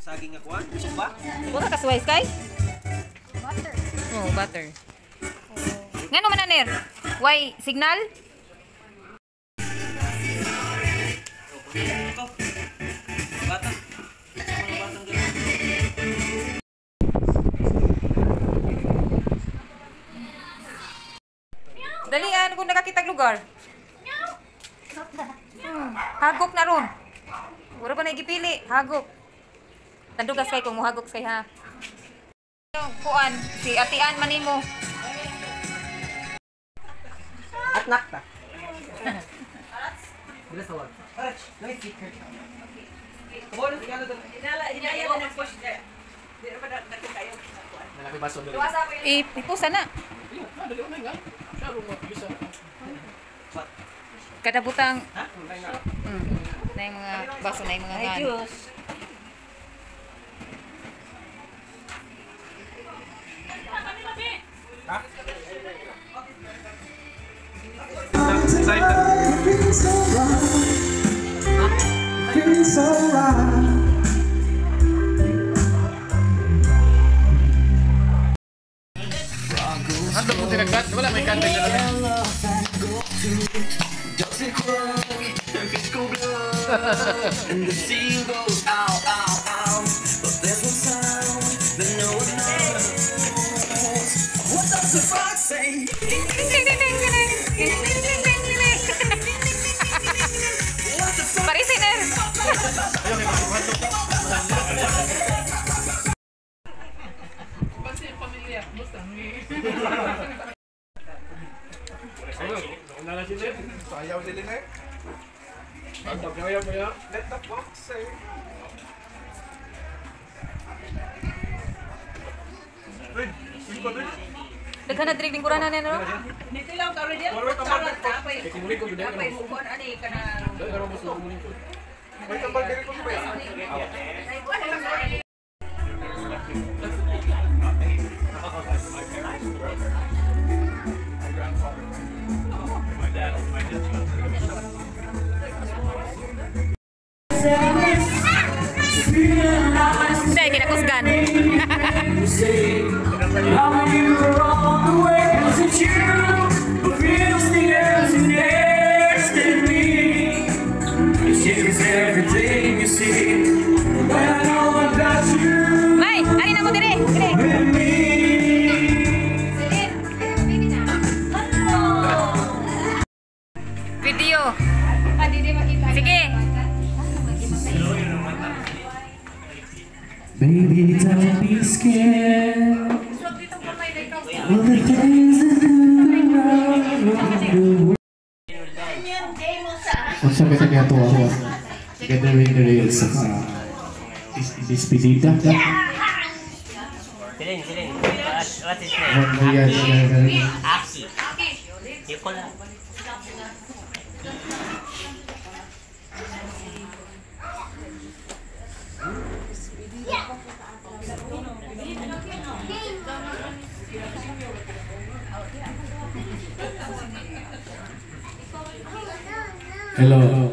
Saging nga kuan, suba. Wala ka suway kay? Butter. Oh, butter. Ngano man aner? Why signal? Bata. Mga batang ganun. Dalian kung nakakitag lugar. Hagok na ron. Wala pa na gipili, hagok. Tandugas kay kung muhagok kay ha. Kuan si Atian manimo. At nakta. Bilis tawag. Let me see. Ipusa na. Kada butang na yung mga baso na yung mga ngan. Feels so right. Wala may kanta na. And the sea goes out, out, out. But there's no sound that no one knows. What does the frog say? What the fuck? Parisiner. Sayaw sila na eh. Let the box say. Daghan na diri lingkuran na no? May tambal diri ko ba? Dai kinakusgan. May, ari na mo dire. Dire. Video. Sige. Baby, don't be scared. All the things that happen around the world. Unsa ka niya to gathering the rails sa despedida? Silin, Silin. What is name? Voyage gathering. Aki. Nicola. Hello.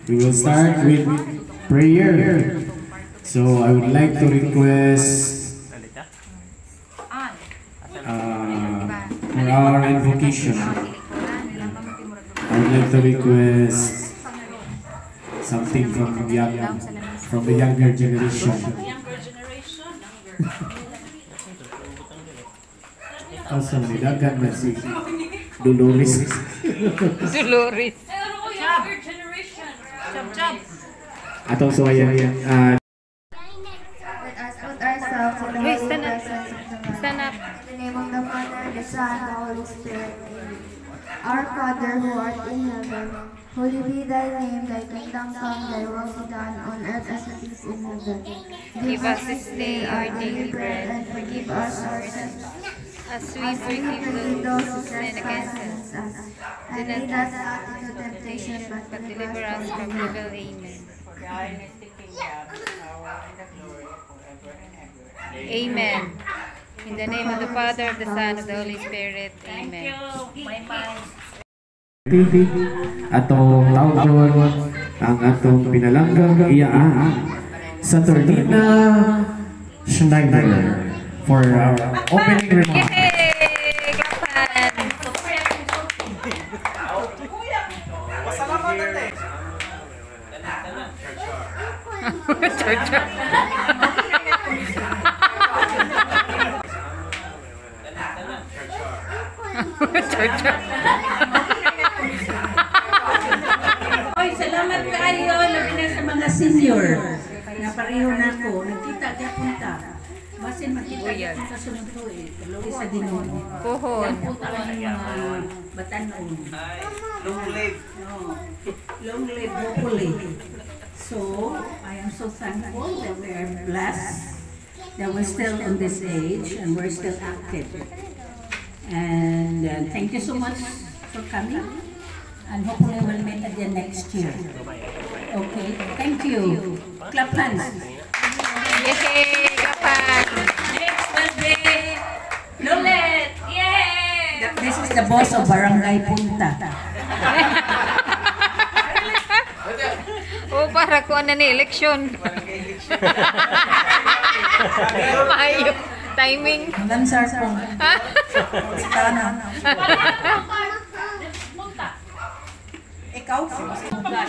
We will start with prayer. So I would like to request for our invocation. I would like to request something from the younger generation. Asa ni dagan man si Dolores. Dolores. Atong suwayan. Let us put ourselves in the Wait, holy stand up. presence of the Lord. Stand up. In the name of the Father, the Son, and the Holy Spirit. Amen. Our Father who art in heaven, holy be thy name, thy kingdom come, thy will be done on earth as it is in heaven. Give us this day our daily bread, and forgive us our sins, as we as we forgive forgive those those who who sin trespass against against us. us. Do And not lead us not into temptation, but but deliver deliver us us from from evil. evil. Amen. Amen. In the name of the Father, of the Son, of the Holy Spirit. Amen. Atong tawgon ang atong pinalanggang iya. Saturnina Schneider for our opening remarks. Yay! Clap hands. Pasalamat ate. Church. Church. Oy, salamat kaayo labi na sa mga senior. Na pareho nako, nagkita gyapon ta. Basin magkita gyapon ta sunod tuig. Tuloy sa Ginoo. Puhon. Punta kami mga batan-on. Long live. No. Long live hopefully. So, I am so thankful that we are blessed that we're still in this age and we're still active. And thank you so much for coming. And hopefully we'll meet again next year. Okay, thank you. Clap hands. Yay! Clap hands. Next will be Lulet! Yay! This is the boss of Barangay Punta. Oh, para kuan na ni eleksyon. Maayo. Timing. Lansar ko. Sana. Ikaw? Bugat.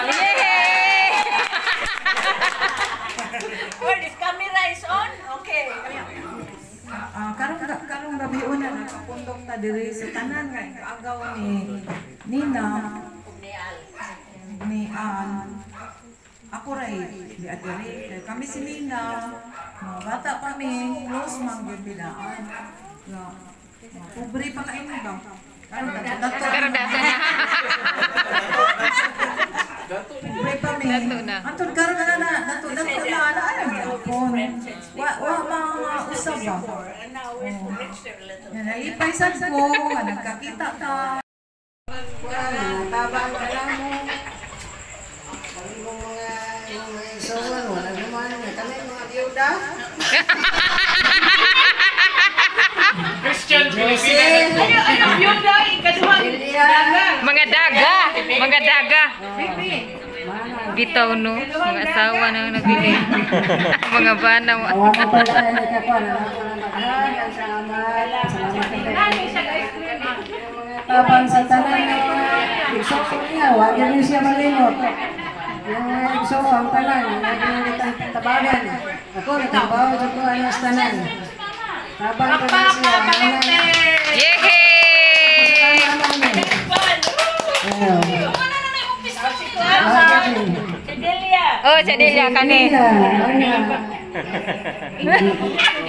Yay! Well, this camera is on? Okay. Ah, karong gabi una nakapundok ta diri sa tanan nga ikaagaw ni Nina ni Al. Ako ray di Ate Ray. Kami si Nina, mga bata kami, close man gyud bidaan. Nga, mga pobre pa kayo ba? Karon dato. Karon dato na. Pobre pa mi. Dato na. Antod karon na na, dato dato na na ay gyapon. Wa wa mga usab ba? Nga nalipay sad ko nga nagkakita ta. Tabang ka lang mo. Kami mong mga igsoon, wala naman. Kami mga biyuda. Christian Pilipina. Mga daga. Mga daga. Bitaw no. Mga asawa na nabili. Mga banaw. Tabang sa tanan ng mga igsoon niya, wag niyo siya malimot. Yung mga igsoon ang tanan, mga tabangan. Ako, nagtrabaho sa ko ano sa tanan. Tabang pa na siya. Yay! Oh, Chadelia kani.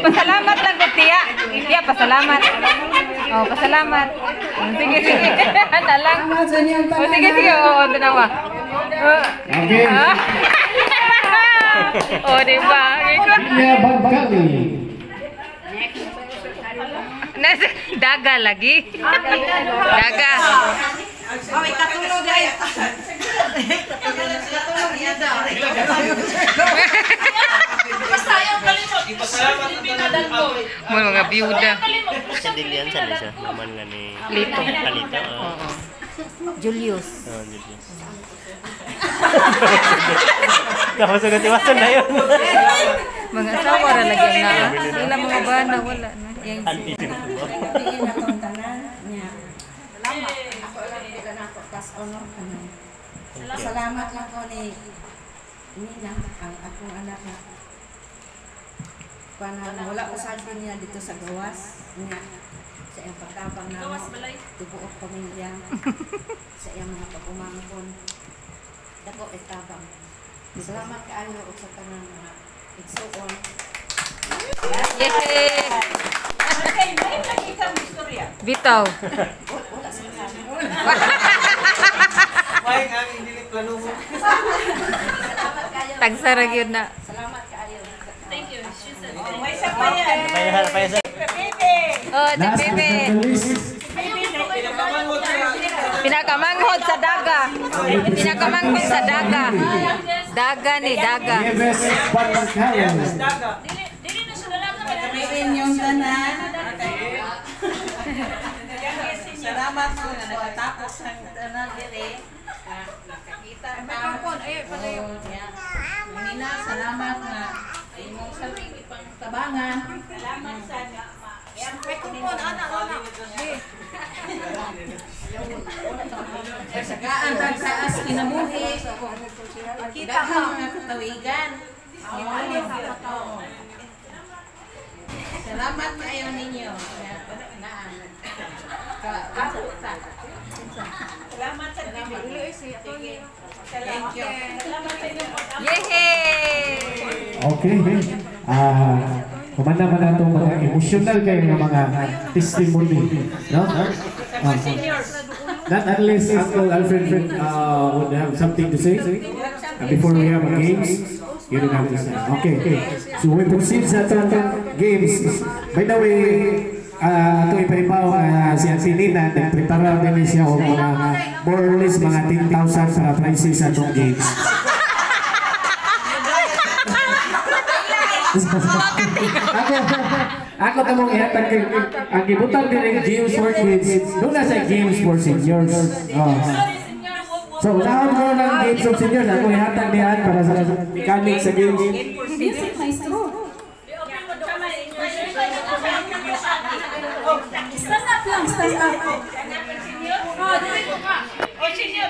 Pasalamat lang ko tiya. Tiya, pasalamat. Oh, pasalamat. Sige, sige. Ana lang. Oh, sige, sige. Oo, tanawa. Oh. Okay. Ah. Oh, di ba? Lilia Bagkali. Nasa daga lagi. Daga. Oh, ikatulog ay. Ikatulog iya daw. Mga biyuda. Sa Dilian sa siya, naman nga ni Lito. Alito. Oo. Julius. Oh, Julius. Tapos agad iwasan na yun. Mga asawa ra lagi na. Sila mga bana wala na. Yang Ang itim mo. Salamat lang ko ni Nina, ang akong anak na panahon wala ko sa niya dito sa gawas niya sa iyang pagtabang na tibuok pamilya sa iyang mga pag-umangkon dako itabang. Salamat kaayo og sa tanan mga igsuon. Yay! Okay, may lagi kang istorya. Bitaw. Wala sa May ang hindi plano mo. Tagsara gyud na. Salamat kaayo. Thank you. She said May isa pa yan. Paya sa. Baby! Oh, the Last but baby. not the least, Pinakamanghod sa daga. Pinakamanghod sa daga. Daga ni daga. Nieves Bagkali. Dili na siya dalaga. Inyong tanan. Salamat po na nakatapos ang tanan diri. Nakakita Microphone, ay palayo. Nina, salamat nga imong sabing ipang tabangan. Salamat sa microphone, ana, ana. Sagaan tag taas kinabuhi. Kita ka. Daghang mga katawigan. Oo. Salamat kaayo ninyo. Naa. Ka Salamat sa Thank you. Salamat sa inyong pag Yay! Okay. Kumanda man na itong mga emotional kayo ng mga testimony. No? Not unless Uncle Alfred would have something to say before we have games. You don't have to say. Okay. So we proceed sa atong games. By the way, ato ipaibaw si Auntie Nina, nagprepara din siya og mga more or less mga 10,000 para prizes sa atong games. Ako tamong ihatag kay ang gibutang din ang games for kids, doon na sa games for seniors. Oh. So, unahon ko ng games of seniors, ako ihatag niyan para sa mechanic sa games. Music maestro. Stand up lang, stand up. Oh, senior.